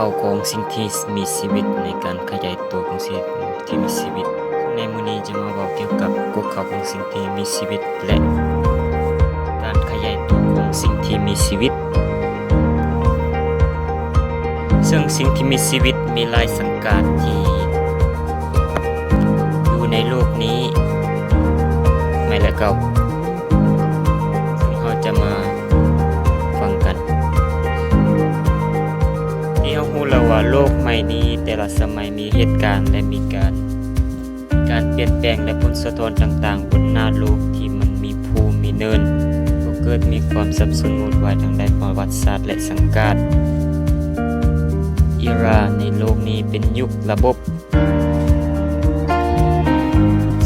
ເຂົ້າຂອງສິ່ງທີ່ມີຊີວິດ ໃນການຂະຫຍາຍຕົວຂອງສິ່ງທີ່ມີຊີວິດ. ໃນມື້ນີ້ຈະມາເວົ້າກ່ຽວກັບກົກເຄົ້າຂອງສິ່ງທີ່ມີຊີວິດ ແລະ ການຂະຫຍາຍຕົວຂອງສິ່ງທີ່ມີຊີວິດ. ເຊິ່ງສິ່ງທີ່ມີຊີວິດມີຫຼາຍສັງກາດທີ່ຢູ່ໃນໂລກນີ້ ໃໝ່ແລະເກົ່າ ເຊິ່ງເຮົາຈະມາຟັງກັນ. ທີ່ເຮົາຮູ້ແລ້ວວ່າໂລກໃໝ່ນີ້ແຕ່ລະສະໄໝມີເຫດການ ແລະ ມີການ ການປ່ຽນແປງ ແລະ ຜົນສະທ້ອນຕ່າງໆບົນໜ້າໂລກທີ່ມັນມີພູມີເນີນ ກໍເກີດມີຄວາມສັບສົນວຸ່ນວາຍທາງດ້ານປະຫວັດສາດ ແລະ ສັງກາດ. ເອຣາໃນໂລກນີ້ເປັນຍຸກລະບົບ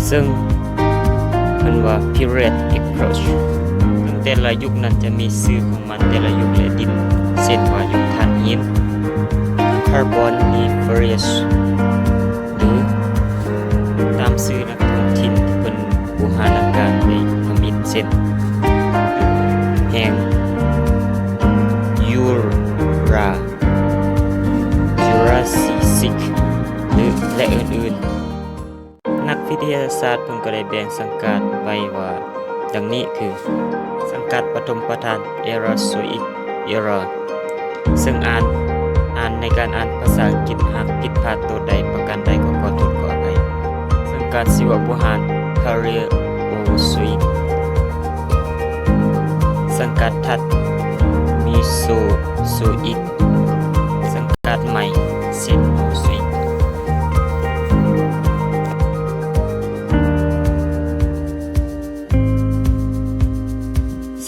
ເຊິ່ງເອີ້ນວ່າ Period Approach ເຊິ່ງແຕ່ລະຍຸກນັ້ນຈະມີຊື່ຂອງມັນແຕ່ລະຍຸກ ແລະ ດິນ ເຊັ່ນວ່າຍຸກຖ່ານຫີນ Carboniferous ຫຼື ຕາມຊື່ນັກທ້ອງຖິ່ນທີ່ເພິ່ນບູຮານາການໄດ້ທຳອິດ ເຊັ່ນ ແຫ່ງ Jura Jurassic ຫຼື ແລະ ອື່ນໆ. ນັກວິທະຍາສາດເພິ່ນກໍໄດ້ແບ່ງສັງກາດໄວ້ວ່າ ດັ່ງນີ້ຄື ສັງກາດປະຖົມປະທານ Erasoic Era ເຊິ່ງອ່ານ ອ່ານໃນການອ່ານພາສາອັງກິດ ຫາກຜິດພາດໂຕໃດປະການໃດກໍຂໍໂທດຂໍອະໄພ. ສັງກາດຊີວະບູຮານ Paleozoic ສັງກາດຖັດ Mesozoic ສັງກາດໃໝ່ Cenozoic.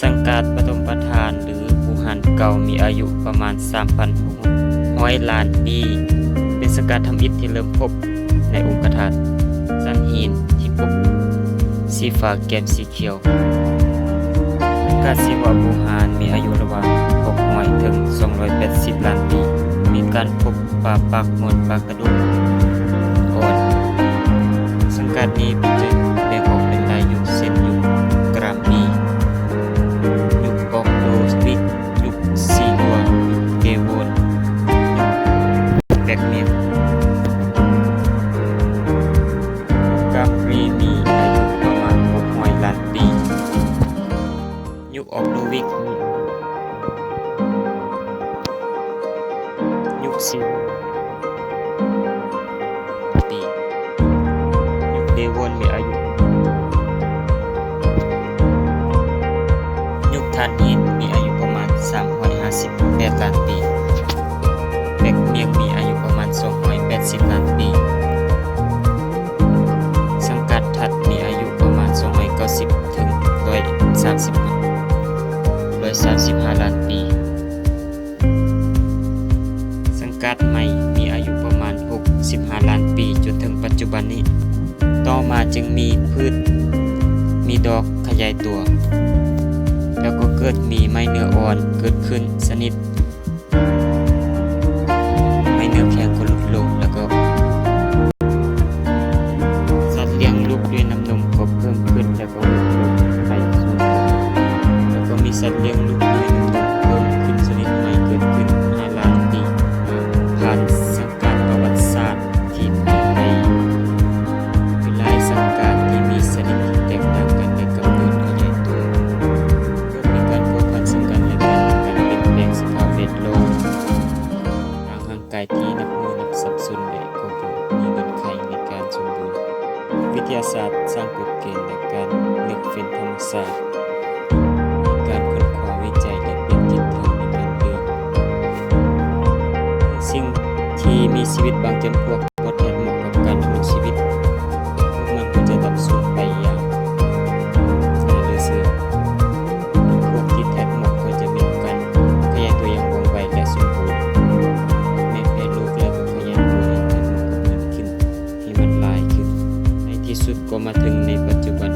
ສັງກາດປະຖົມປະທານ ຫຼື ບູຮານເກົ່າ ມີອາຍຸປະມານສາມພັນຫົກຮ້ອຍລ້ານປີ, ເປັນສັງກາດທຳອິດທີ່ເລີ່ມພົບໃນອົງຄະທາດຊັ້ນຫີນທີ່ປົກສີຟ້າແກ້ມສີຂຽວ. ສັງກາດຊີວະບູຮານມີອາຍຸລະຫວ່າງຫົກຮ້ອຍເຖິງສອງຮ້ອຍແປດສິບລ້ານປີ, ມີການພົບປາປາກມົນ, ປາກະ ດູກອ່ອນ. ສັງກາດນີ້ເປັນຈຸດແບ່ງອອກເປັນຫຼາຍຍຸກ ເຊັ່ນ ຍຸກກຣາມປີ, ຍຸກອອກໂດວິກ, ຍຸກຊີໂດ, ຍຸກເດໂວນ, ຍຸກແປກເມຍນ. ຍຸກກາມຣີມີອາຍຸປະມານຫົກຮ້ອຍລ້ານປີ. ຍຸກອອກໂດວິກມີອາຍຸ ຍຸກຊີ ປີ, ຍຸກເດໂວນມີອາຍຸ ຍຸກຖ່ານຫີນມີອາຍຸປະມານສາມຮ້ອຍຫ້າສິບແປດລ້ານປີ, ແປກເມຍນມີອາຍຸປະມານສອງຮ້ອຍແປດສິບລ້ານປີ. ສັງກາດຖັດມີອາຍຸປະມານສອງຮ້ອຍເກົ້າສິບເຖິງຮ້ອຍສາມສິບ ຮ້ອຍສາມສິບຫ້າລ້ານປີ. ສັງກາດໃໝ່ມີອາຍຸປະມານຫົກສິບຫ້າລ້ານປີ ຈົນເຖິງປັດຈຸບັນນີ້. ຕໍ່ມາຈຶ່ງມີພືດມີດອກຂະຫຍາຍຕົວ ແລ້ວກໍເກີດມີໄມ້ເນື້ອອ່ອນເກີດຂຶ້ນຊະນິດ ໄມ້ເນື້ອແຂງກໍຫຼຸດລົງ ແລ້ວກໍສັດລ້ຽງລູກດ້ວຍນ້ຳນົມກໍເພີ່ມຂຶ້ນ ແລ້ວກໍຫຼຸດລົງໄປສູ່ ແລ້ວກໍມີສັດລ້ຽງລູກດ້ວຍນ້ຳນົມເພີ່ມຂຶ້ນຊະນິດໃໝ່ເກີດຂຶ້ນຫ້າລ້ານປີ ຜ່ານສັງກາດປະຫວັດສາດທີ່ຜ່ານໄປ. ຄືຫຼາຍສັງກາດທີ່ມີຊະນິດທີ່ແຕກຕ່າງກັນ ແລະ ກຳເນີດຂະຫຍາຍຕົວ ເກີດມີການພົວພັນເຊິ່ງກັນ ແລະ ການປ່ຽນແປງສະພາບແວດລ້ອມ. ທາງຮ່າງກາຍທີ່ນັບມື້ນັບສັບສົນ ແລະ ກໍບໍ່ມີເງື່ອນໄຂໃນການສົມບູນ. ວິທະຍາສາດສ້າງກົດເກນ ແລະ ການເລືອກເຟັນທຳມະຊາດ ການຄົ້ນຄວ້າວິໄຈ ແລະ ປ່ຽນທິດທາງໃນການເລືອກ. ສິ່ງທີ່ມີຊີວິດບາງຈຳພວກບໍ່ແທດເໝາະກັບການດຳລົງຊີວິດ, ພວກມັນກໍຈະດັບສູນໄປຢ່າງໜ້າເຫຼືອເຊື່ອ. ພວກທີ່ແທດເໝາະກໍຈະມີການຂະຫຍາຍຕົວຢ່າງວ່ອງໄວ ແລະ ສົມບູນ. ແມ່ແພະລູກແລ້ວກໍຂະຫຍາຍຕົວໃຫ້ແທດເໝາະກັບມັນຂຶ້ນ ໃຫ້ມັນຫຼາຍຂຶ້ນ. ໃນທີ່ສຸດກໍມາເຖິງໃນປັດຈຸບັນ